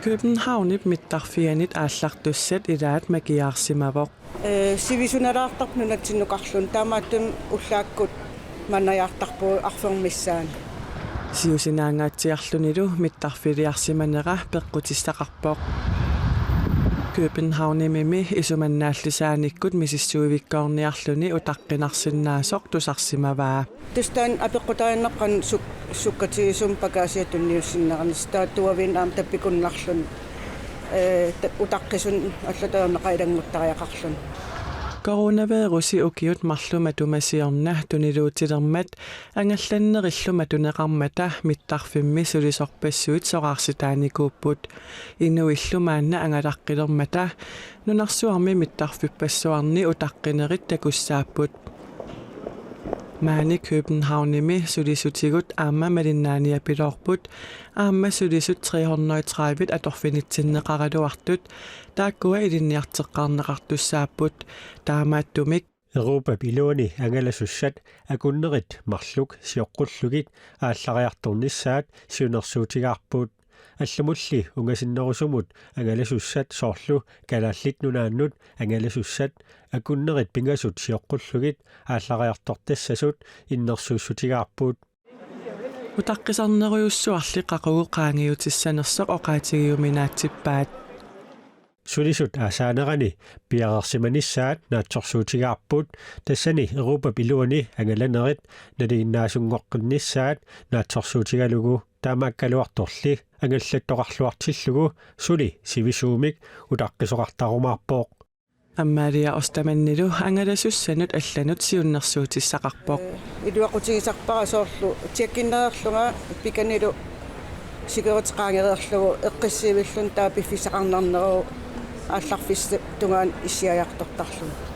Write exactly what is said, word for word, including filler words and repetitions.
Københavnip mittarfianit aallartussat ilaat makiaarsimavoq. Ee, sivisunalaartarpoq nunatsinnukarluni, taamaattumik ullaakkut manajaartarpugut arfernup missaani. Siusinaangaatsiarlunilu mittarfiliarsimanera peqqutissaqarpoq. Københavnimimi isumannaallisaanikkut misissuivikkoorniarluni utaqqinarsinnaasoq tusarsimavaa. Tassa taanna apeqqutaaginnarpoq qanoq suk-, sukkatigisumik pakaasiat tunniussinneranni, taava tuaviinnaq aamma tapikunnarluni, ee, ta-, utaqqisunik allatut ajornaqaaq ilannguttariaqarluni. Coronavirusi ukiut marluk matuma siorna tuniluutilermat angallannerillu matuneqarmata mittarfimmi sulisorpassuit soraarsitaanikuupput. Inuillu maanna angalaqqilermata nunarsuarmi mittarfippassuarni utaqqinerit takussaapput. Maani Københavnimi sulisutigut aamma malinnaaniapiloorput, aamma sulisut tre hundrede og tredive atorfinitsinneqaraluartut, taakkua ilinniarteqqaarneqartussaapput, taamaattumik Europap iluani angalasussat akunnerit marluk sioqqullugit aallariartornissaat siunnersuutigaarput. Allamulli ungasinnerusumut angalasussat soorlu Kalaallit Nunaannut angalasussat akunnerit pingasut sioqqullugit aallariartortassasut innersuussutigaarput. Utaqqisarnerujussuarli qaqugu qaangiutissanersoq oqaatigiuminaatsippaat. Sulisut aasaanerani piareersimanissaat naatsorsuutigaarput, tassani Europap iluani angalanerit nalinginnaasunngoqqinnissaat naatsorsuutigalugu, taamaakkaluartorli angallattoqarluartillugu suli sivisuumik utaqqisoqartarumaarpoq. Amalia Ostermannilu angalasussanut allanut siunnersuutissaqarpoq. Iluaqutigisarpara soorlu tjekkinnereerlunga pikanilu sikkeriti qaangereerlugu eqqissiivilluni, taava piffissaqarnarneruvoq aallarfissap tungaanut issiajartortarluni.